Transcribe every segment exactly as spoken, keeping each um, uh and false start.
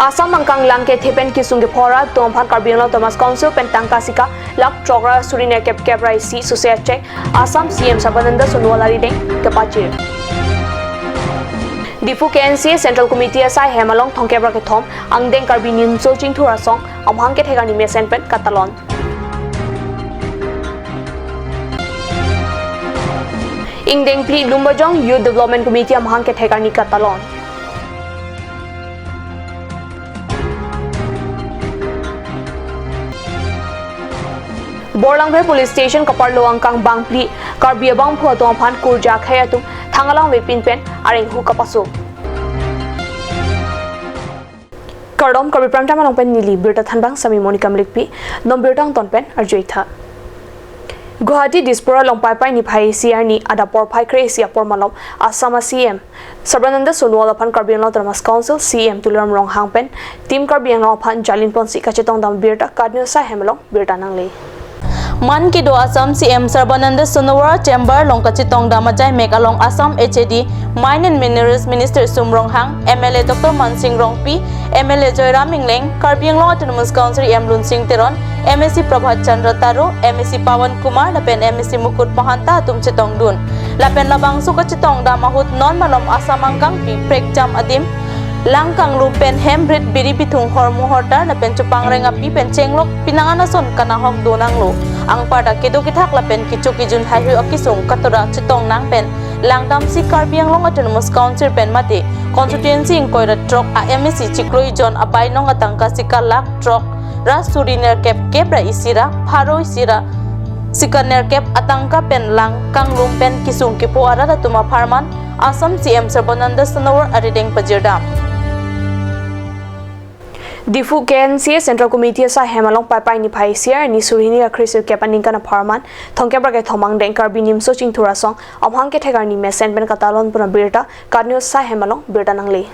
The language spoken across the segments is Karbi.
Asam angkang lang kethe pen kesung kepho arat atum aphan Karbi Anglong Autonomous Council pen tangka sika lakh throk ra suri nerkep kep ra isi suse achek Assam C M Sarbananda Sonowal arideng kepajir. Diphu K N C A Central Committee asai hem along thomkep ra kethom angdeng Karbi Nimso Chingthur Asong amahang kethek arni mesen pen katalon. Ingdeng phli Lumbajong Youth Development Committee amahang kethek arni katalon. Borlangpher Police Station kaparlo angkang bangphli Karbi abangphu atum aphan kurja akhei atum thang alam avepin pen areng hu kapaso. Kardom, Karbi Prime Time along pen neli birta thanbang sami Monica Milikpi, non birta angton pen arjuitha. Guwahati Dispur along Paipai niphai isi arni adap porphai kre-isi apor malom Assam a C M Sarbananda Sonowal aphan Karbi Anglong Autonomous Council C M Tuliram Ronghang pen Team Karbi Anglong aphan jalin ponsi kachetongdam birta KAT News asai hem along birta nangle. Man kedo Assam C M Sarbananda Sonowal chamber along kachetongdam ajaimek along Assam H A D Mine and Minerals Minister Sum Ronghang, M L A Doctor Mansing Rongpi, M L A Joyram Engleng, Karbi Anglong Autonomous Council E M Lunsing Teron, M A C Prabhat Chandra Taro, M A C Pawan Kumar lapen M A C Mukut Mahanta atum chetongdun. Lapen labangso kachetongdam ahut non malom Assam angkangpi prekjam adim lang kanglum pen hem rit biri bithung hormu hortar lapen chepangreng api pen chenglok pinangan ason kanahok do nanglo. Anparta kedo kethak lapen kecho kejun haihui akesung katora chetong nang pen langdamsi Karbi Anglong Autonomous Council pen mate constituency ingkoi ra throk a M A C chiklo ijon abainong atangka sika lakh throk ra suri nerkep kep ra isi ra pharo isi ra sika nerkep atangka pen lang kanglum pen kesung kepho arat atum apharman Assam C M Sarbananda Sonowal arideng pajirdam. Diphu K N C A Central Committee asai hem along Paipai niphai isi arni suri hini ra kre-sirkep aningkan apharman thomkep ra kethom angdeng Karbi Nimso Chingthur Asong amahang kethek arni mesen pen katalon pu abirta KAT News asai hem along birta nangle.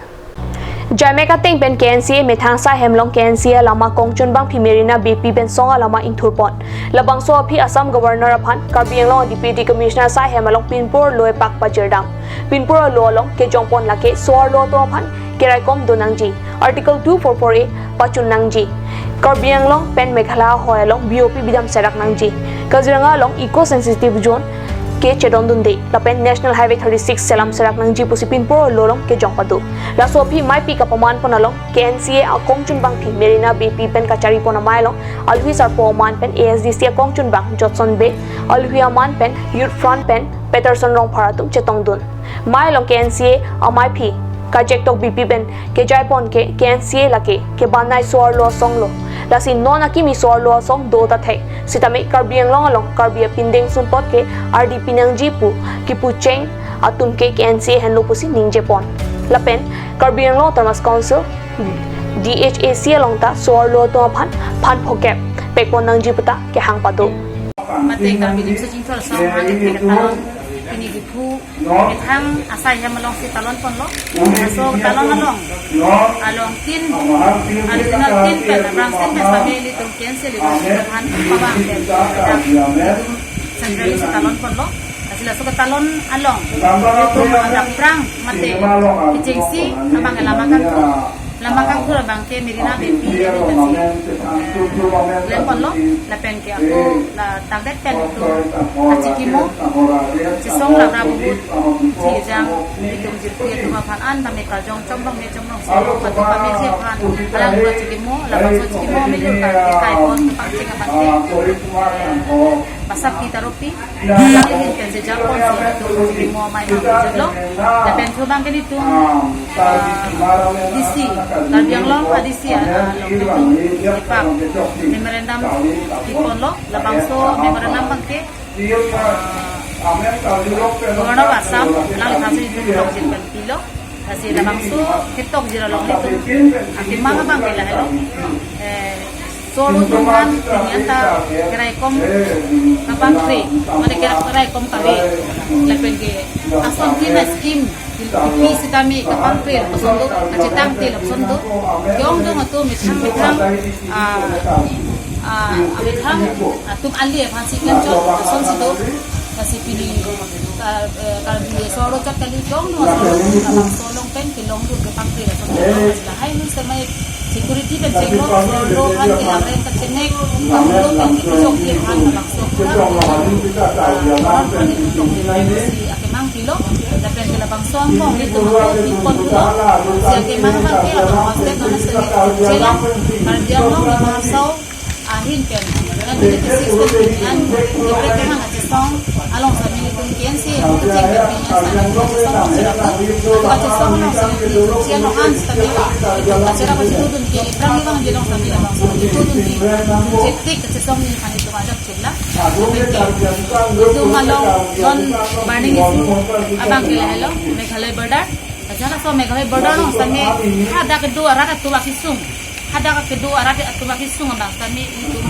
Jaimek ateng pen K N C A methang asai hem along K N C A alama kongchun bangphi Merina Beypi pen song alama ingthurpon. Labangso aphi Assam Governor aphan Karbi Anglong Deputy Commissioner asai hem along pinpur lo epak pajirdam. Pinpur lo along kejongpon lake so-arlo atum aphan keraikom do nangji. Article two four four A pachun nangji. Karbi Anglong pen Meghalaya ahoi along B O P bidam serak nangji. Kaziranga along eco sensitive zone kechedondunde lapen National Highway thirty-six selam serak nangji pusi pinpur lo along kejong pado. Laso aphi maipi kapamanpon along K N C A akongchun bangphi Merina Beypi pen kacharipon amei along alwi sarpo aman pen A S D C akongchun bang Jotson Bey, alwi aman pen Youth Front pen Peterson Rongphar atum chetongdun. Mei along K N C A amaiphi Kajektok Beypi pen kejaipon ke K N C A lake kebanai so-arlo asong lo. Lasi non akimi so-arlo asong do ta thek. Sitame Karbi Anglong along Karbi apindeng sumpot ke ardi pinangji pu kipucheng atum ke K N C A henlo pusi ningjepon. Lapen Karbi Anglong Autonomous Council D H A C along ta so-arlo atum aphan phan phokep pekpon nangji puta kehang pado. Mate Karbi Nimso Chingthur Asong ha kethek katalon pini Diphu methang asai hem alongsi talon ponlo. Laso talon along, along tin, original tin pen, rangsin pen sami ilitum K N C A ilitum aphan pabang pen centrally si talon ponlo. Lasi laso katalon along ilitum aphrang mate kechengsi abang lama kangthur, lama kangthur abang ke Merina Beypi pen si, eh, klem ponlo. Lapen ke ako la tangdet pen itum kachikimo, chesong labra bubut, chijang, itum jirpi atum aphan an tame karjong chomrong me chomrong se, patu pame ji aphan, alang kachikimo, labangso chikimo milur ka, ke kaipon, kepangcheng aphan ke, eh, pasap pi taropi, ini pen sejapon si itum chikimo amei ma jalo, lapen thubang ke itum, eh, D C, Karbi Anglong a D C, ah, along itum, ipak, memorandum iponlo, labangso memorandum abang ke, ah, Governor of Assam, lang liphaso itum tokjin pen pilo, lasi labangso ketokjin along itum, akemang abang ke lahelo, eh, so-arlo atum aphan pini anta keraikom kapangkre, mane keraikom kave, lapen ke ason kina scheme, ipi sitame kapangkre lapuson do, kachetangte lapuson do. Ke-ongdung atum methang methang, ah, ah, methang atum ali aphan si klem chot asonsi do. Lasi pini, ah, eh, Karbi Sorlo chot kali jong no, Sorlo labangso along pen kelongdun kepangkri lason, lahai hu semai security pen chenglo, Sorlo aphan ke lapen kachenglok, Sorlo pen kejok ke aphan labangso kurang, ah, kurang aphan kejok ke aphan si akemang pilo, lapen ke labangso angbong ilitum ako pipon pulo, si akemang abang ke labangso state nana seri chelang, Karbi Anglong labangso ahin pen, nineteen eighty-six pen, an, kaprek kemang kachesong along sami ilitum K N C, ilitum cheng pen, an, sami kachesong along sami ilitum cheng along an sami ilitum kacherap kachedodun ke, iphrang ivang along sami labangso dodun ke, chektik kachesong ni khan ilitum ajak cheklang. Ilitum along non burning issue abang ke lahelo Meghalaya border. Ajahak laso Meghalaya border along sami hadak kedo arat atum akesung. Hadak kedo arat atum akesung abang sami ilitum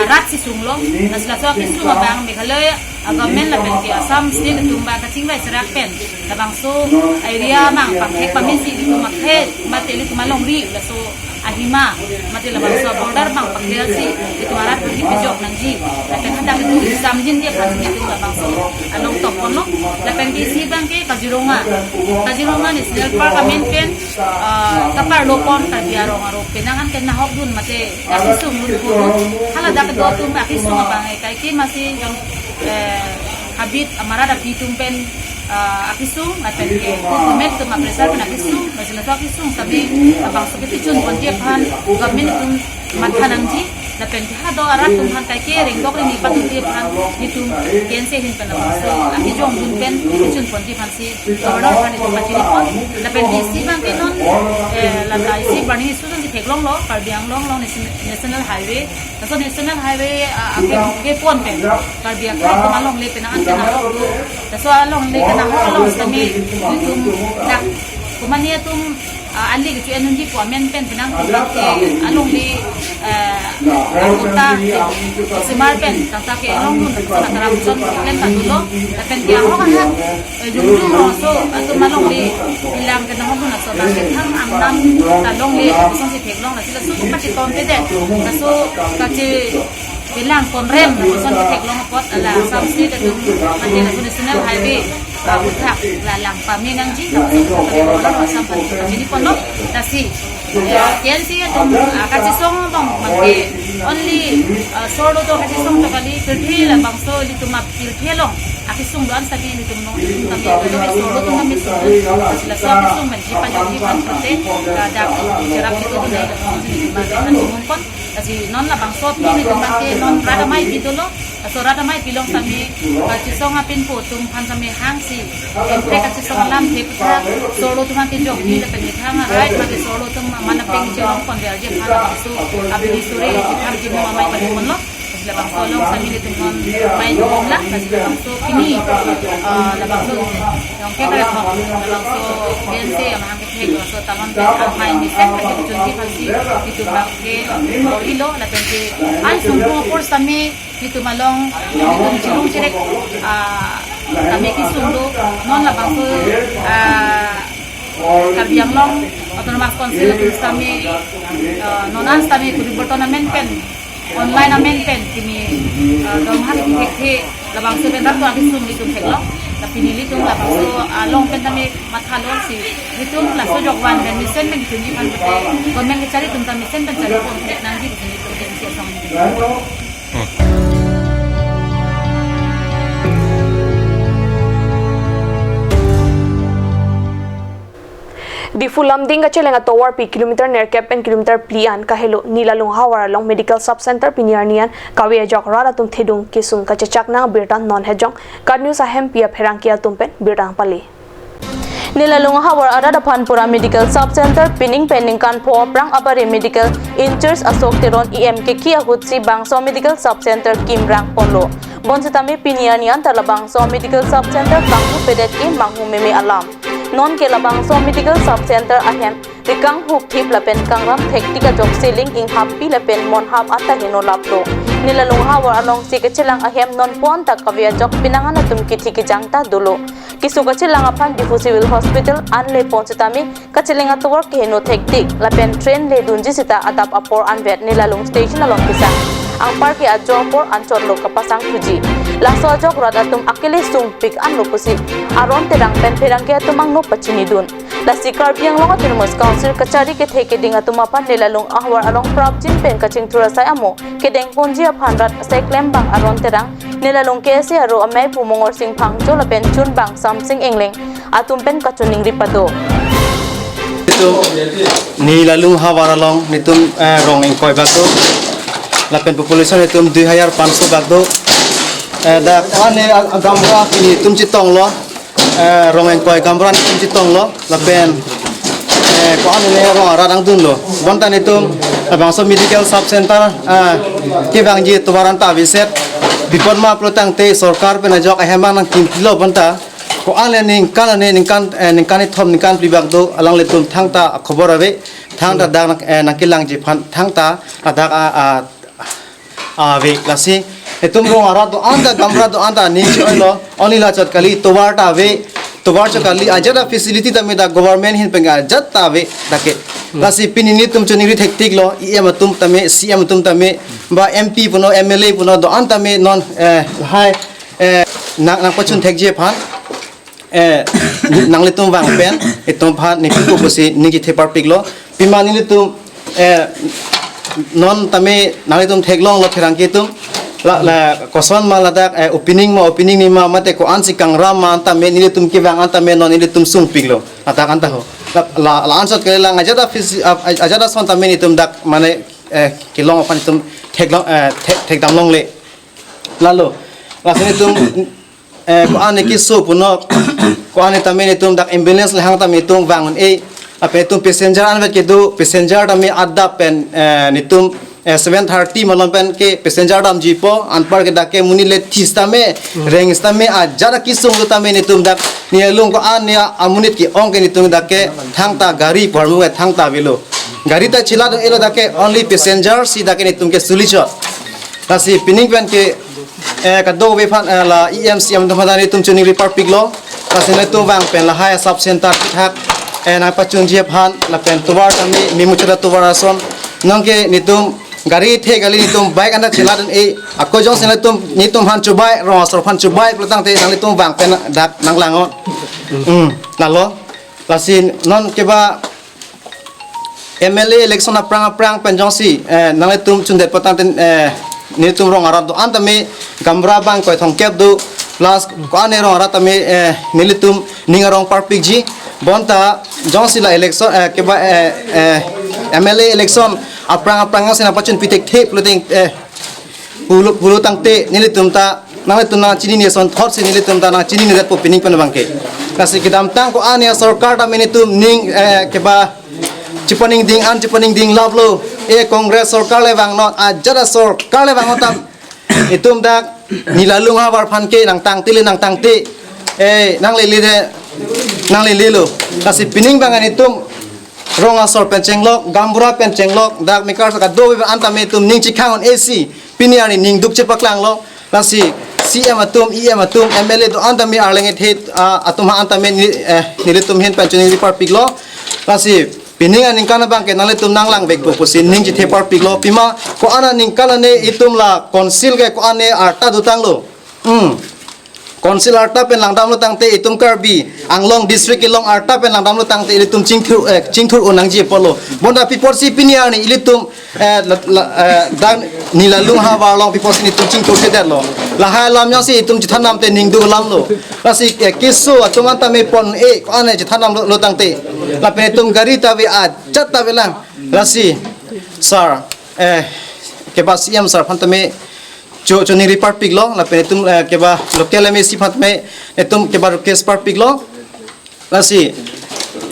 arat si sunglo. Lasi laso akesung abang Meghalaya, ah, government lapen ke Assam state atum abang kachingvai serak pen labangso area abang pangthek pame si ilitum akhei mate ilitum alongri laso ahima mate labangso border abang pangthek si ilitum arat pagi pejok nangji. Lapen hadak ilitum exam jinji aphan si ilitum labangso along tokponlo. Lapen ke isi abang ke Kaziranga. Kaziranga National Park amen pen, ah, kaparlopon Karbi arong arong penang an pen nahokdun mate akesung dun pudun. Hala dak do atum akesung abang ke kaike masi jong, eh, habit amarat api atum pen, ah, akesung, lapen ke government atum apressure pen akesung, lasi laso akesung sami labangso ketichun ponji aphan government atum matha nangji, lapen ke hado arat atum aphan kaike ringdok ringni patutji aphan ilitum K N C ahin pen labangso akejongdun pen ketichun ponji aphan si Governor aphan ilitum pachinipon, lapen ke isi abang ke non, eh, lata isi burning issue si theklonglo, Karbi Anglong along Nation-, National Highway. Laso National Highway, ah, ake, kepon pen Karbi akhei atum alongle penang an pen nahok do. Laso alongle kenahok along sami ilitum dak komane atum, ah, ali kecho-en unji pu amen pen penang ilitum ke alongle, eh, kota, eh, Simar pen tangta kelongdun, tangta karam son pen ta dolo, lapen ke ahok ahak, eh, jumjum laso atum alongle ilang kenahok dun laso ta kethang angnam ta longle, lason si theklong, lasi laso kacheton pedet, laso kache kelang konrem lapuson ketheklong apot, ala Assam state atum mate laso National Highway, ah, uthak la lang pame nangji, lapuson kami Governor Assam aphan kami pachinipon lo, lasi, eh, K N C atum, ah, kachesong abang mate only, ah, Sorlo to kachesong to kali, pirthe labangso ilitum apirthe along akesung do-an sami ilitum no, ilitum kami, ilitum Sorlo atum kami sung, lasi laso akesung pen si pajokji aphan pute, ah, dak cherap chedodun nai lapuson ilitum kami pachinipon. Lasi non labangso aphi ilitum abang ke non rat amei aphi dolo. Laso rat amei aphi along sami, ah, kachesong apinpo atum aphan sami hangsi, kaprek kachesong alamthe aputhak Sorlo atum aphan kejokji lapen kethang arai mate Sorlo atum aman apeng chelong ponverji aphan labangso aphi suri chithang chimung amei pachinipon lo. Lasi labangso along sami ilitum non amei chimung lang, lasi labangso pini, ah, labangso jong ke kare thok, labangso K N C amahang kethek laso talon pen amei mesen kachunji aphan si ilitum abang ke ilo, lapen ke ai sungpung apor sami ilitum along ilitum chirung chirek, ah, kami kesung do, non labangso, ah, Karbi Anglong Autonomous Council atum sami, ah, non an sami poriborton amen pen, online amen pen kimi, ah, dormaha kethekthe labangso pen rat to akesung ilitum theklong. Tapi nelitum labangso along pen tame mathalo, si ilitum laso jokvan pen mesen pen kethekji aphan pute, government kechari atum ta mesen pen chari pon thek nangji pu si ilitum K N C asong pen. Diphu Lumding kacheleng atovarpi kilometer nerkep pen kilometer phli an kahelo Nila Longha ahavar along Medical Sub Center pini arni an kave ajok rat atum thedung kesung kachechak nang abirta non hejong KAT News ahempi apherangke atum pen birta pale. Nila Longha ahavar arat aphan pura Medical Sub Center pining pen ningkan pho aphrang abare medical in-charge Ashok Teron E M kekhi ahut si bangso Medical Sub Center kimrang ponlo. Bonsitame pini arni an ta labangso Medical Sub Center kanghu pedet ke manghu meme alam. Non ke labangso Medical Sub Center ahem rikang hukthip lapen kangram thektik ajok ceiling inghappi lapen monhap anta heno laplo. Nila Longha ahavar alongsi kachelang ahem non pon ta kave ajok pinangan atum kithi kijang ta dolo. Keso kachelang aphan Diphu Civil Hospital an le ponsitame kacheleng atovar keheno thektik lapen train le dunji sita adap apor anvet Nila Long Station along kesang anparke ajo apor anchotlo kapasang thuji. Laso ajok rat atum akele sungpik anlo pusi Aron Terang pen pherangke atum angno pachinidun. Lasi Karbi Anglong Autonomous Council kachari kethe keding atum aphan Nelalung ahavar along prapjin pen kachingthur asai amo kedengponji aphan rat asai klembang Aron Terang, Nelalung K S A aro amei pu Mongorsing Phangcho lapen chunbang Samsing Engleng atum pen kachiningri pado. Nelalung havar along netum, eh, rong ingkoi bak do. Lapen population netum dui hajar panso bak do. Eh, dak ane a-, a-, gaonbura netum chetonglo. Eh, rong ingkoi gaonbura netum chetonglo. Lapen, eh, ko-an ne rong arat angdunlo. Bonta netum labangso medical sub center, ah, kevangji tovar anta aveset. Bipot ma pulo tangte sorkar pen ajok ahem abang nangkimtilo bonta. Ko-an le ningkan le ningkan, eh, ningkan ithom ningkan phli bak do, alanglitum thangta akhobor ave, thangta dak nang, eh, nangkelangji aphan thangta adak a, a, ave. Lasi netum rong arat do-an ta, gaonbura do-an ta ning chi-oilo, only la chot kali, tovar ta ave, tovar chot kali, ajat a-facility tame dak government ahin pen ajat ta ave dak ke. Lasi pini netum chiningri thektiklo, E M atum tame, C M atum tame, ba M P puno, M L A puno, do-an tame non, eh, lahai, eh, nang, nangpachun thekji aphan, eh, nanglitum vang pen itum aphan ningpu pusi ning chethe parpiklo. Pima nelitum, eh, non tame nanglitum theklonglo pherangke atum. La, la, koson ma ladak, eh, opening ma, opening ni ma, mate ko-ansi kangram ma an tame nelitum kevang an tame non nelitum sungpiklo. Ladak anta ho. La, la, la-an chot kali lang ajat a-fis-, a-, ajat ason tame netum dak mane, eh, kelong aphan netum theklong, eh, thek, thekdam longle. Lalo, lasi netum, eh, ko-an ne keso punok, ko-an ne tame netum dak ambulance lahai tame netum vang un-e, lapen netum passenger anvet kedo, passenger tame adap pen, eh, netum, eh, seven thirty malom pen ke passenger damjipo, anpar ke dak ke monit le this tame, reng tame, ajat kesung do tame netum dak, Nelalung ko-an ne amonit ke-ong ke netum dak ke, thangta gari pu armu ke thangta avelo. Gari ta chelat un-elo dak ke, only passenger si dak ke netum ke sulichot. Lasi pining pen ke, eh, kadokave aphan, eh, la E M C M atum aphan netum chiningri parpiklo. Lasi netum vang pen lahai sub center thak, eh, nangpachunji aphan, lapen tovar tame, memuchot atovar ason. Nonke netum gari the kali, netum bike anta chelat un-e, ako jongsi netum, netum aphan chubai, rong asor aphan chubai pulo tangte nanglitum vang pen dak nanglang-ot. Hmm, lalo. Lasi non keba M L A election aphrang aphrang pen jongsi, eh, nanglitum chundet pulo tangte, eh, netum rong arat do-an tame gaonbura bang koi thomkep do, plus ko-an ne rong arat tame, eh, nelitum ning arong parpikji. Bonta jongsi la election, eh, keba, eh, eh, M L A election aphrang aphrang jongsi nangpachun pithekthe pulo tang, eh, pulo, pulo tangte nelitum ta, nanglitum nangchinine ason thotsi nelitum ta nangchinine detpo pining pen abang ke. Lasi kedamtang ko-an ne sorkar tame netum ning, eh, keba chepaningding an chepaningding laplo. Eh, Congress sorkar le vangnon, ajat asorkar le vangnon tam. Itum dak Nelalung havar aphan ke nangtangte le nangtangte. Eh, nanglele de, nanglelelo. Lasi pining abang netum rong asor pen chenglok, gaonbura pen chenglok, dak mekar sa kadokave an tame netum ning chekhang un-e si, pini arni ning duk chepaklanglo. Lasi C M atum, E M atum, M L A do-an tame arleng ethe, ah, atum ha an tame ne, eh, nelitum ahin pen chiningri parpiklo. Lasi pining aningkan abang ke nanglitum nanglangvekpo pusi ning chethe parpiklo. Pima ko-an aningkan ne itum la council ke ko-an ne arta dotanglo. Hmm. Council arta pen langdamlo tangte itum Karbi Anglong district kelong arta pen langdamlo tangte ilitum chingthur, eh, chingthur un nangji apotlo. Bonta pi apotsi pini arni ilitum, eh, la, la, eh, dak Nelalung havar along pi apotsi netum chingthurthedetlo. Lahai alam jongsi itum chethan damte ning duk alamlo. Lasi, eh, keso atum an tame pon-e ko-an ne chethan damlo, lo tangte. Lapen itum gari ta ave, ajat ta avelang. Lasi, sir, eh, keba C M sir aphan tame cho, chiningri parpiklo, lapen itum, eh, keba local M A C aphan tame itum keba request parpiklo. Lasi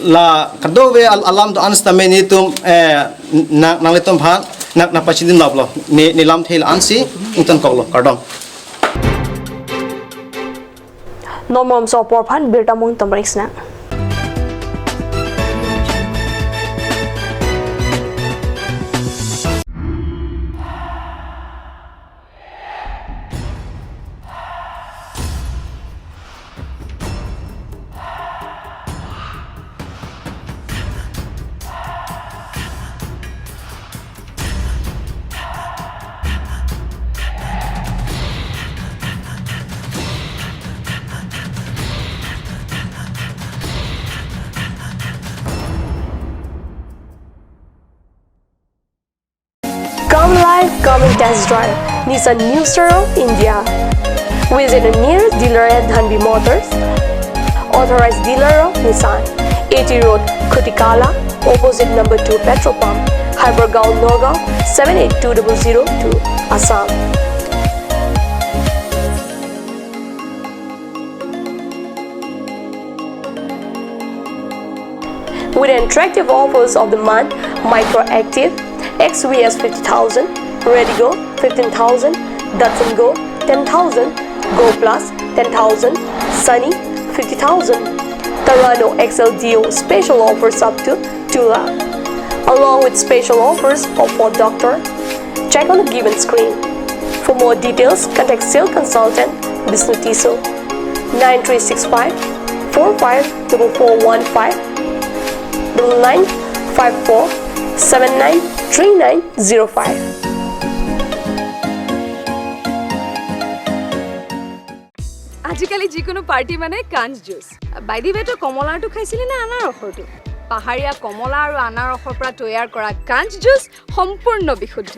la kadokave al-, alam do-an sitame netum, eh, nang, nanglitum aphan nang, nangpachini laplo. Ne, ne lamthe la-ansi ingtonkoklo, kardom. Non malomso apor aphan birta mung tamrik sna. Come and test drive Nissan New Star of India. Visit a nearest dealer at Dhanvi Motors, authorized dealer of Nissan, A T Road, Khutikala, opposite number two petrol pump, Hypergaon, Nagaon, seven eight two double zero two, Assam. With attractive offers of the month, Micra Active, X V S fifty thousand, Redigo fifteen thousand, Datsun Go ten thousand, Go Plus ten thousand, Sunny fifty thousand, Terrano X L D O special offers up to two lakh, along with special offers of Ford Doctor. Check on the given screen. For more details, contact sales consultant Bishnu Tisso, nine three six five four five double four one five, double nine five four seven nine three nine zero five. আজিকালি যিকোনো পাৰ্টি মানে কাঞ্চ juice. By the ৱে, তই কমলাৰটো খাইছিলি নে আনাৰসৰটো? পাহাৰীয়া কমলা আৰু আনাৰসৰ পৰা তৈয়াৰ কৰা কাঞ্চ জুচ সম্পূৰ্ণ বিশুদ্ধ।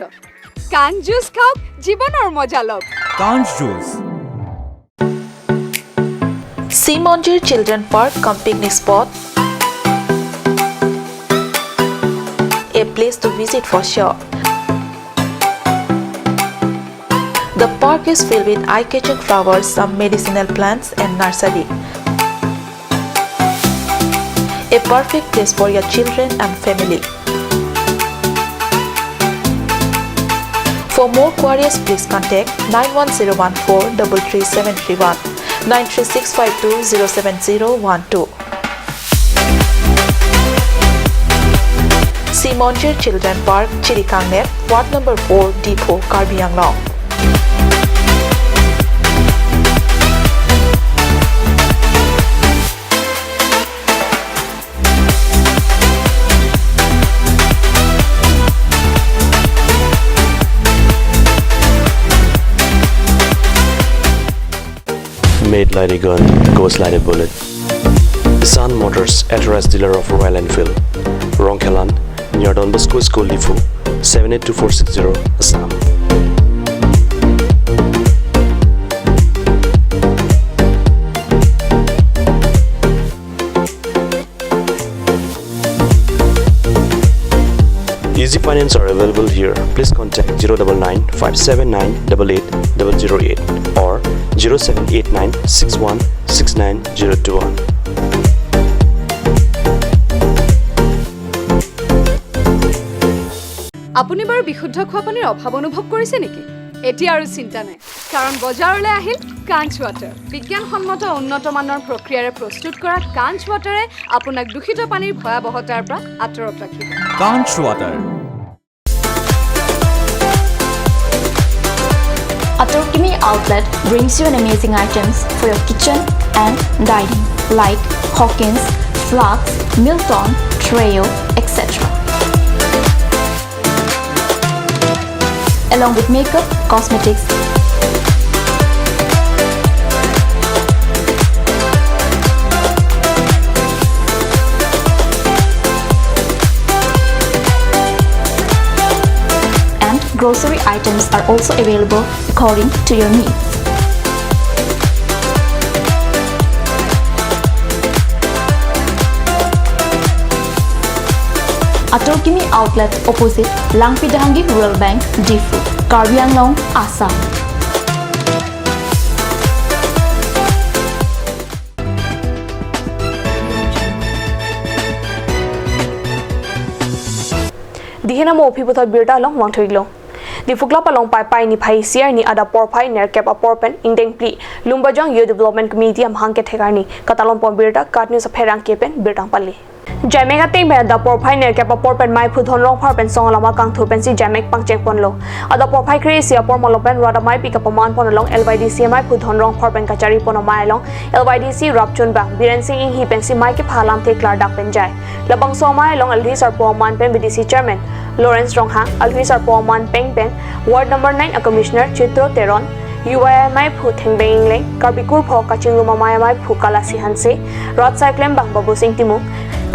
কাঞ্চ জুচ খাওক, জীৱনৰ মজা লওক। Kanch Juice. Simonjir Children Park cum picnic spot, a place to visit for sure. The park is filled with eye-catching flowers, some medicinal plants and nursery. A perfect place for your children and family. For more queries, please contact nine one zero one four double three seven three one, nine three six five two zero seven zero one two. Simonjir Children Park, Chirikangner, Ward number four, Diphu, Karbi Anglong. Made like a gun, goes like a bullet. Sun Motors, authorized dealer of Royal Enfield. Rongkhelan, near Don Bosco School, Diphu, seven eight two four six zero, Assam. Easy finance are available here. Please contact zero double nine five seven nine double eight double zero eight or zero seven eight nine six one six nine zero two one. আপুনি বাৰু বিশুদ্ধ খোৱা পানীৰ অভাৱ অনুভৱ কৰিছে নেকি? এতিয়া আৰু চিন্তা নাই, কাৰণ বজাৰলৈ আহিল কাঞ্চ ৱাটাৰ। বিজ্ঞানসন্মত উন্নত মানৰ প্ৰক্ৰিয়াৰে প্ৰস্তুত কৰা কাঞ্চ ৱাটাৰে আপোনাক দূষিত পানীৰ ভয়াৱহতাৰ পৰা আঁতৰত ৰাখিব। Kanch Water. Atorkimi Outlet brings you an amazing items for your kitchen and dining, like Hawkins, flasks, Milton, Treo, et cetera. Along with makeup, cosmetics, and grocery items are also available according to your needs. Atorkimi Outlet, opposite Langpi Dahangi Rural Bank, Diphu, Karbi Anglong, Assam. Dihena mo aphi puthot birta along vangthuilo. Diphu Club along Paipai niphai isi arni adap porphai nerkep apor pen ingdeng phli Lumbajong Youth Development Committee amahang kethek arni katalon pon birta KAT News apherangke pen birta pali. Jaimek ateng pen adap porphai nerkep apor pen maiphu Dhon Rongphar pen song alam akangthu pensi Jaimek pangcheng ponlo. Adap porphai kre-isi apor malom pen rat ameipi kapaman pon along L Y D C maiphu Dhon Rongphar pen kachari pon amei along L Y D C rapchunbang Biren Sing Inghi pensi mei kepha alamthe klardak pen jai. Labangso amei along alhi sarpo aman pen B D C Chairman Lawrence Ronghang, alhi sarpo aman peng pen Ward number nine a Commissioner Chitro Teron, U Y I maiphu Thengbeng Ingleng, Karbi Kurpho Kachingrum amei maiphu Kalasi Hanse, rat saiklembang Babu Sing Timung,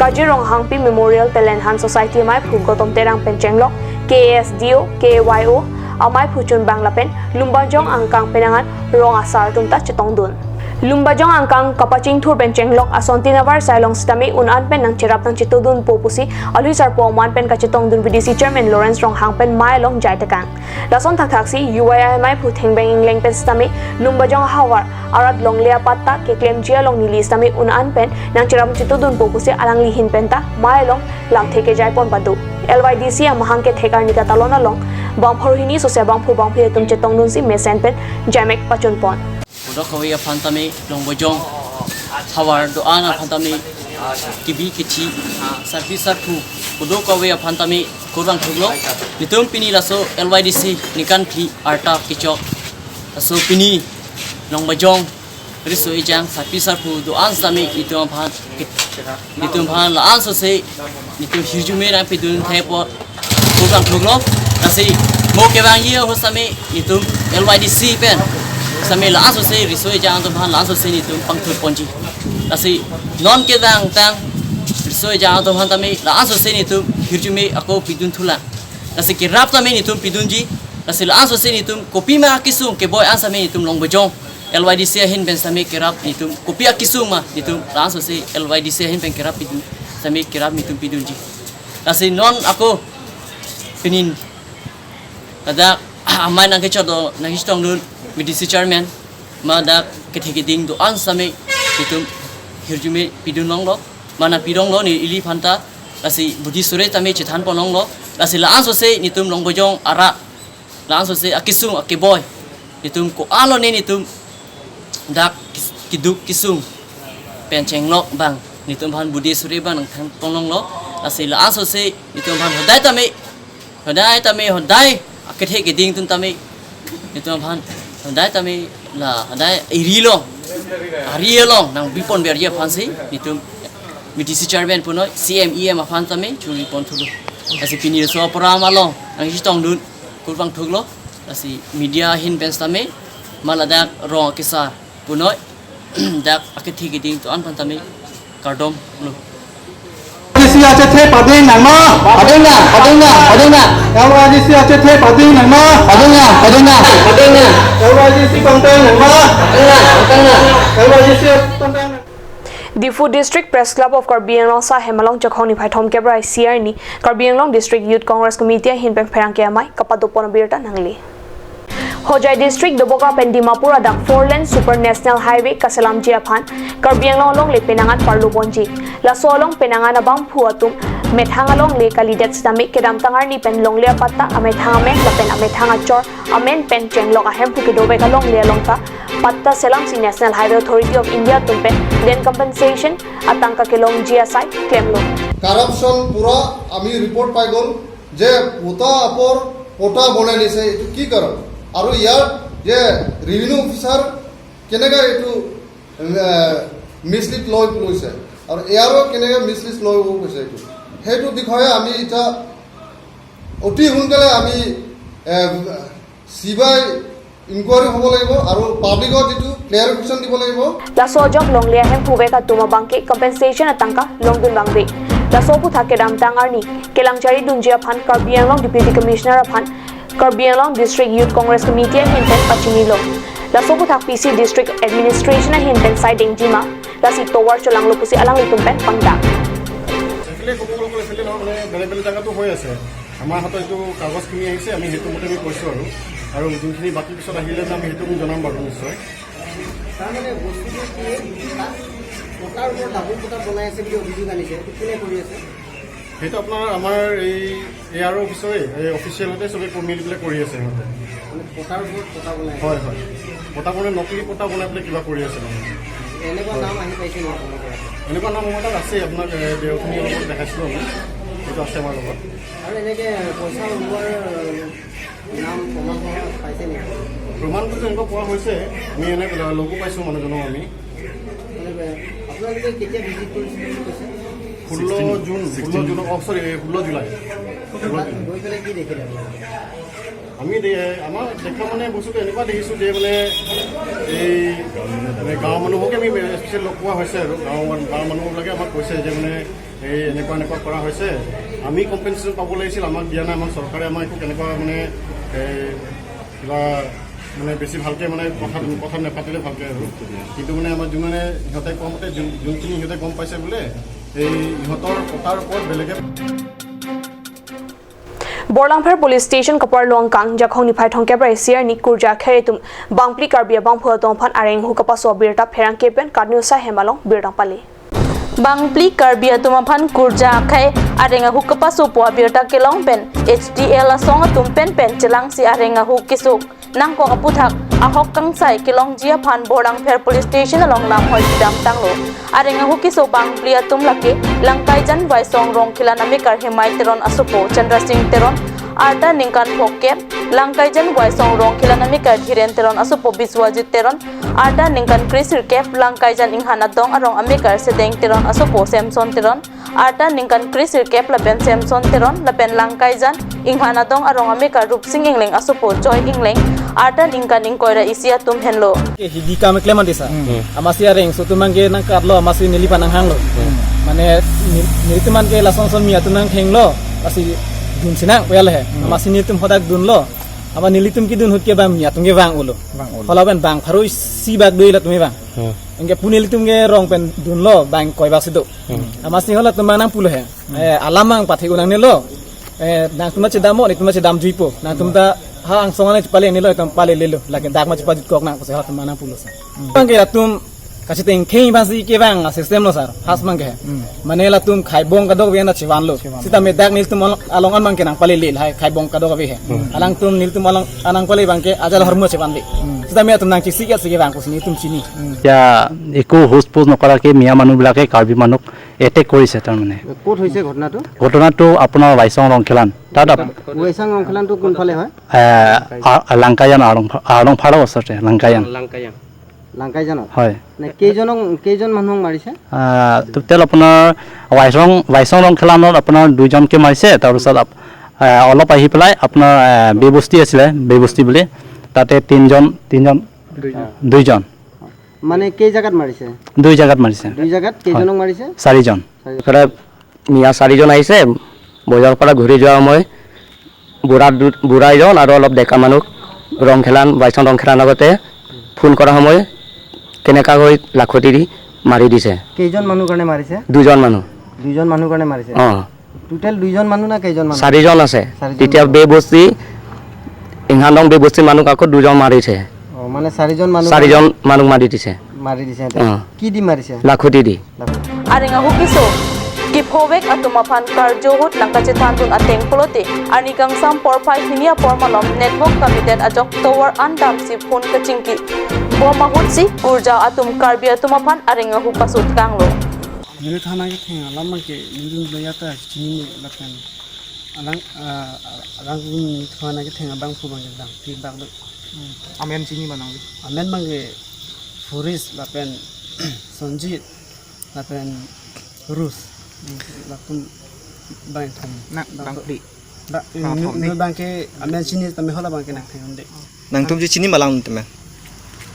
Kajir Ronghangpi Memorial Talent Hunt Society maiphu Gautam Terang pen chenglok, K A S D O, K A Y O, Amei phuchun bang lapen Lumbajong angkang penangan rong asar atum ta chetongdun. Lumbajong angkang kapachingthur pen chenglok ason tin avarsai along sitame un-an pen nangcherap nangchetongdunpo pusi alwi sarpo aman pen kachetongdun V D C chairman Lawrence Ronghang pen mei along jai tekang. Lason thakthaksi U I I amei phu Thengbeng Engleng pen sitame Lumbajong ahavar arat longle apatta keklemji along neli sitame un-an pen nangcherap nangchetongdunpo pusi alangli ahin pen ta mei along lamthe kejai pon pado. L Y D C amahang kethek arni katalon along bang pharo hini sose bangphu bangphi atum chetongdunsi mesen pen jaimek pachun pon. Bodo kave aphan tame Lumbajong havar do-an aphan tame kebi kechi sarpi sarpo bodo kave aphan tame kurvangthu lo. Netum pini laso L Y D C ningkan phli arta kechok. Laso pini Lumbajong riso ejang sarpi sarpo do-an sitame netum aphan, netum aphan la-an sose netum hirjume nangpidun thek apot kurvangthu lo. Lasi mo kevangji ahut sitame netum L Y D C pen sitame la-an sose riso ejang atum aphan la-an sose netum pangthur ponji. Lasi non kevangtang riso ejang atum aphan tame la-an sose netum hirjume ako pidunthu lang. Lasi kerap tame netum pidunji. Lasi la-an sose netum kopima kesung keboi an sitame netum Lumbajong L Y D C ahin pen sitame kerap netum kopi akesung ma netum la-an sose L Y D C ahin pen kerap pidun sitame kerap netum pidunji. Lasi non ako pini ladak amei nangkechot do nangchetongdun V D C chairman ma dak kethek keding do-an sitame netum hirjume pidun longlo, ma nangpi longlo ne ili aphan ta. Lasi budi sore tame chethan pon longlo. Lasi la-an sose netum Lumbajong arat la-an sose akesung akeboi netum ko-an lo ne netum dak kis-, keduk kesung pen chenglok bang netum aphan budi sore bang nangthan pon longlo. Lasi la-an sose netum aphan hodai tame, hodai tame, hodai akethek keding atum tame netum aphan hodai tame la hodai eri along, ari along nangbi ponberji aphansi netum V D C chairman punoi C M E M aphan tame churi ponthu lo. Lasi pini laso program along nangchetongdun kurvangthu lo. Lasi media ahin pen sitame ma ladak rong akesar punoi dak akethek keding do-an aphan tame kardom lo. L Y D C achethe pading nangma. Pading nang, pading nang, pading nang. L Y D C achethe pading nangma. Pading nang, pading nang, pading nang. L Y D C pangtang nangma. Pading nang, pading nang. L Y D C pangtang nang. Diphu District Press Club of Karbi Anglong asahem along Jakhong niphai thomkep ra isi arni Karbi Anglong District Youth Congress Committee ahin pen pherangke amei kapado pon abirta nangli. Hojai District Doboka pen Dimapur adak four lane Super National Highway kaselamji aphan Karbi Anglong alongle penang an parlo ponji. Laso along penang an abangphu atum methang alongle kalidet sitame kedamtang arni pen longle apatta amethang amen lapen amethang achor amen pen chenglok ahemphu kedovek alongle along ta patta selamsi National Highway Authority of India atum pen land compensation atangka kelongji asai klemlo. Corruption pura ami report pai gol. যে পটা আপৰ পটা বনাই দিছে, এইটো কি কাৰণ? আৰু ইয়াৰ যে ৰেভিনিউ অফিচাৰ কেনেকৈ এইটো, এ, মিছলিড লৈ লৈছে আৰু এ আৰ অ' কেনেকৈ মিছলিড লৈ কৈছে এইটো, সেইটো বিষয়ে আমি এতিয়া অতি সোনকালে আমি, এ, চি বি আই ইনকুৱাৰী হ'ব লাগিব আৰু পাব্লিকক যিটো ক্লেৰিফিকেশ্যন দিব লাগিব। Laso ajok longle ahemphu vek atum abangke compensation atangka longdun vangve. Laso aphuthak kedamtang arni kelang charidunji aphan Karbi Anglong Deputy Commissioner aphan Karbi Anglong District Youth Congress Committee ahin pen pachinilo. Laso aphuthak P C District Administration ahin pen sai dengji ma, lasi tovar cholanglo pusi alanglitum pen pangdak. এইফালে ক'ব গ'লে এইফালে নহয়, মানে বেলেগ বেলেগ জেগাতো হৈ আছে। আমাৰ হাতত এইটো কাগজখিনি আহিছে, আমি সেইটো মতে আমি কৈছোঁ আৰু, আৰু যোনখিনি বাকী পিছত আহিলে আমি সেইটো আমি জনাম বাৰু নিশ্চয়। তাৰমানে বস্তুটো কি, তাত পটাৰ ওপৰত ডাবুল পটা বনাই আছে বুলি অভিযোগ আনিছে, এইটো কোনে কৰি আছে? সেইটো আপোনাৰ আমাৰ এই এ আৰ অ' অফিচৰে, এই অফিচিয়েলতে চবে কৈ মিলি পেলাই কৰি আছে সিহঁতে। মানে পটাৰ ওপৰত পটা বনাই আছে? হয়, হয়। পটা মানে নকলি পটা বনাই পেলাই কিবা কৰি আছে মানে। এনেকুৱা নাম আহি পাইছে নেকি আপোনাৰ তাত? এনেকুৱা নাম আমাৰ তাত আছে, আপোনাক, এ, দেওখিনি লগত দেখাইছিলোঁ আমি, সেইটো আছে আমাৰ লগত। আৰু এনেকে পইচা ওলোৱাৰ নাম প্ৰমাণ পাইছে নেকি? প্ৰমাণটো তেনেকুৱা পোৱা হৈছে, আমি এনে লগো পাইছোঁ মানুহজনক আমি। মানে, আপোনালোকে কেতিয়া ভিজিট কৰিছিল বুলি কৈছে? ষোল্ল জুন, ষোল্ল জুন, অ, চৰি, ষোল্ল জুলাই। ষোল্ল জুলাই। গৈ পেলাই কি দেখিলে আপোনালোকে? আমি দে-, আমাৰ দেখা মানে বস্তুটো এনেকুৱা দেখিছোঁ যে মানে এই মানে গাঁৱৰ মানুহকে আমি স্পেচিয়েল লগ পোৱা হৈছে আৰু গাঁৱৰ মানুহ, গাঁৱৰ মানুহবিলাকে আমাক কৈছে যে মানে এই এনেকুৱা এনেকুৱা কৰা হৈছে, আমি কম্পেনচেশ্যন পাব লাগিছিল, আমাক দিয়া নাই, আমাক চৰকাৰে আমাক একো তেনেকুৱা মানে এই কিবা মানে বেছি ভালকে মানে কথা কথা নাপাতিলে ভালকে আৰু। কিন্তু মানে আমাৰ যোন মানে সিহঁতে কোৱা মতে যোন- যোনখিনি সিহঁতে গম পাইছে বোলে এই ইহঁতৰ কথাৰ ওপৰত বেলেগে Borlangpher Police Station kaparlo angkang Jakhong niphai thomkep ra isi arni kurja akhei atum bangphli Karbi abangphu atum aphan areng ahu kapaso abirta pherangke pen KAT News ahem along birta pale. Bangphli Karbi atum aphan kurja akhei areng ahu kapasopo abirta kelong pen H D L asong atum pen pen chelangsi areng ahu kesuk nangkok aputhak ahok kangsai kelongji aphan Borlangpher Police Station along lamhoi kedam tanglo. Areng ahu keso bangphli atum lake Langkaijan Waisong Rongkhelan amekar Hemai Teron asopo Chandra Singh Teron, arta ningkan phokep, Langkaijan Waisong Rongkhelan amekar Dhiren Teron asopo Biswajit Teron, arta ningkan kresirkep, Langkaijan Inghan Adong arong amekar Sedeng Teron asopo Samson Teron, arta ningkan kresirkep lapen Samson Teron, lapen Langkaijan Inghan Adong arong amekar Rupsing Engleng asopo Joy Engleng, arta ningkan ingkoi ra isi atum henlo. Ke hidi kam klem ante sa. Hmm. Amatsi areng aso atum abangke nangkatlo, amatsi neli aphan nanghanglo. Hmm. Mane ni- nelitum abangke lason son mi atum nangthenglo, amatsi dun sinang koyal he. Hmm. Amatsi nelitum hadak dunlo. Amat nelitum kedun ahut ke bang mi atum ke vang-olo. Vang-olo. Hala pen bang pharo isi bak dui latum ke vang. Hmm. Anke pu nelitum ke rong pen dunlo bang koi bak si do. Hmm. Amatsi halatum abang nangpulo he. Hmm. Eh, alam abang pathe unang nelo. Eh, nangtum ta chedamnon, nelitum ta chedam juipo. Nangtum ta ha angsong anai chepale nelo, itum pale lelo. Lake dak ma chepajutkok nang pusi halatum abang nangpulo sa. Hmm. Abangke latum kachethengtheng basi kevang a system lo sir. Has abangke. Hmm. Mane latum khaibong kadokave ta chevanlo. Chevanlo. Sitame dak nelitum along, along an abangke nangpale le lahai khaibong kadokave he. Hmm. Alangtum nelitum along an nangpale abangke ajal hormu chevanle. Hmm. Sitame atum nangchisi ke si kevang pusi nelitum chini. Hmm. এতিয়া একো হুচ পুচ নকৰাকে মিয়া মানুহবিলাকে কাৰ্বি মানুহক এটেক কৰিছে তাৰমানে। ক'ত হৈছে ঘটনাটো? ঘটনাটো আপোনাৰ ৱাইচং ৰংখেলান। তাত আপ- ৱেচাং ৰংখেলানটো কোনফালে হয়? এ, আ- লাংকাইজান আৰলং ফা- আৰলং ফালৰ ওচৰতে লাংকাইজান। লাংকাইজান। লাংকাইজানত? হয়। নে কেইজনক, কেইজন মানুহক মাৰিছে? আ, টোটেল আপোনাৰ ৱাইচং, ৱাইচং ৰংখেলানত আপোনাৰ দুইজনকে মাৰিছে। তাৰপিছত আপ- আ, অলপ আহি পেলাই আপোনাৰ, আ, বেবস্তি আছিলে, বেবস্তি বুলি, তাতে তিনিজন, তিনিজন, দুইজন। দুইজন। মানে কেই জাগাত মাৰিছে? দুই জাগাত মাৰিছে। দুই জাগাত কেইজনক হয়। মাৰিছে? চাৰিজন। চাৰিজন। একেবাৰে মিয়া চাৰিজন আহিছে, বজাৰৰ পৰা ঘূৰি যোৱা সময় বুঢ়া দু- বুঢ়া এজন আৰু অলপ ডেকা মানুহ ৰংখেলান, বাইচন ৰংখেলান আগতে ফোন কৰা সময় কেনেকা হৈ লাখুটি দি মাৰি দিছে। কেইজন মানুহ কাৰণে মাৰিছে? দুজন মানুহ। দুজন মানুহ কাৰণে মাৰিছে? অ। টোটেল দুইজন মানুহ না কেইজন মানুহ? চাৰিজন আছে। চাৰিজন তেতিয়া মানুহ। বেবস্তি, ইংহানদং বেবস্তিৰ মানুহ আকৌ দুজন মাৰিছে। অ, মানে চাৰিজন মানুহ চাৰিজন মানুহ মাৰি দিছে। মাৰি দিছে সিহঁতে। অ। কি দি মাৰিছে? লাখুটি দি। Areng ahu keso kephovek atum aphan karju ahut nangkachethandun ateng pulote arni kangsam porphai hini apor malom network kamedet ajok tower an damsi phone kachingki bom ahutsi kurja atum Karbi atum aphan areng ahu pasot kanglo. Neli thana ketheng alam abangke neli dunlo ya ta chinine lapen alang, ah, alang neli thana ketheng abangphu abangke dam pi bak do. Hmm. Amen chini ma nangli? Amen abangke Furis lapen Sonjit lapen Rus. Hmm. Lapen bang thom. Na, bang bang to- pli. Ba, bang nu- thom nu ni. Abangke amen chini tame hala abangke nangtheng unde. Nangtum chechini ma lang tame?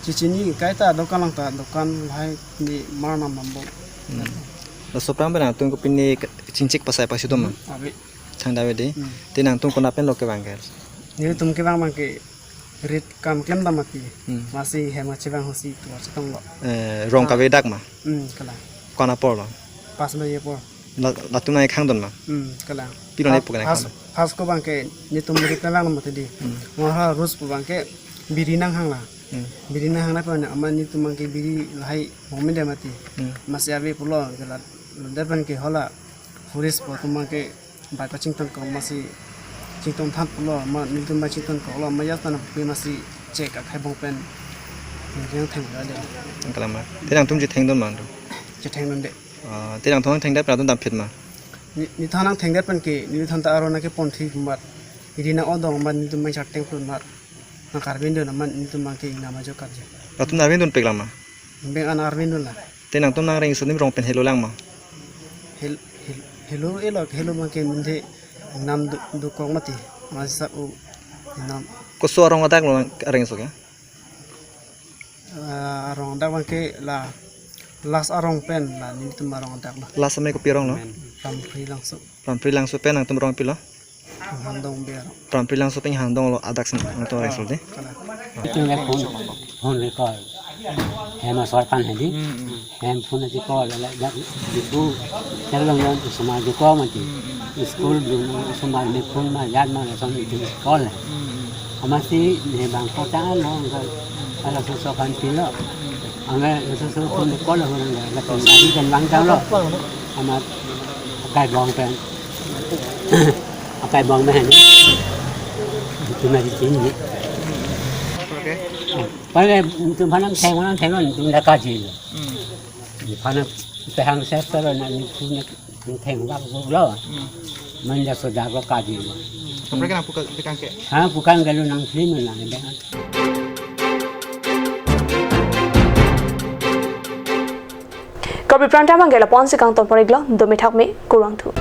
Chechini kaita dokan lang ta, dokan lahai ni mar nam bambo. Hmm. Laso aphrang pen nangtum kopine chingchik pasai pasi do ma? Abi. Thang dave de. Hmm. Te nangtum konat pen lo kevang ke? Nelitum kevang abangke rit kam klem dam mati. Hmm. Amatsi hem kachevang ahutsi tovar chetonglo. Eh, rong ah. Kave dak ma? Hmm, kalang. Konat apor lo? Pas baje apor. La, latum nangkhang dun ma? Hmm, kalang. Pilo ne first, pukan first, khang? First ko abangke nelitum rit nang lang mati di. Hmm. Mo ha Rus pu abangke biri nanghang la. Hmm. Biri nanghang lapen amat nelitum abangke biri lahai bom mende mati. Hmm. Amatsi ave pulo, jala ladak abangke hala Furis pu atum abangke bai pachington kok amatsi chington than pulo, amat nelitum bai chington koklo, amat ya tana pu amatsi chek akhai bong pen. Yang theng la de. Ang kalang ma. Te nangtum chetheng dun ma nangtum? Chetheng dun de. Ah, te nangtum thengdet pen nangtum dam phit ma? Ni, neli than nangthengdet pen ke, neli than ta aron nangkepon thi mat. Iri nang odong mat nelitum mai charteng pun mat. Nang karvin dun amat nelitum abangke ingnam ajok karju. Nangtum arvin dun pik lang ma? Beng an arvin dun la. Te nangtum nang reng iso adim rong pen helo lang ma? Hel-, hel-, helo elo, helo abangke mende nam du-, dukong mati. Amatsi sa u nam. Koso arong adak lo nang reng iso ke? Ah, arong adak abangke la last arong pen la nelitum arong adak lo. Last amei kopi arong lo? Rampri Langso. Rampri Langso pen nangtum rong pilo? Hangdong biar. Prampilang soping hangdong lo adak sin nangtum reng sulde. Kana. Itum le phone, phone le call. Hem asor pan hedi. Hmm, hmm. Hem phone ati call le jak dipu. Chelong yon tu semar di call mati. Hmm, hmm. School belum semar ni phone ma jat ma lason itum call. Hmm, hmm. Amatsi ne bang kota lo angka ala suso kan pilo. Hmm. Angka suso phone call lo orang dah. Lapen tadi kan bang tang lo. Amat akai bong pen. Akai bong mehen. Itum na di sini. Oke. Pada itum phanang theng, phanang theng lo, itum dah kaji lo. Hmm. Phanang pehang sester lo, na itum na theng bak lo. Hmm. Manja soda ko kaji lo. Sampai kan aku ke, ke kangke. Ha, bukan kalau nang film na, dah. Korbi Prime Time abangke lapu-an si kangton pon-iklo, dome thakme, kurvangthu.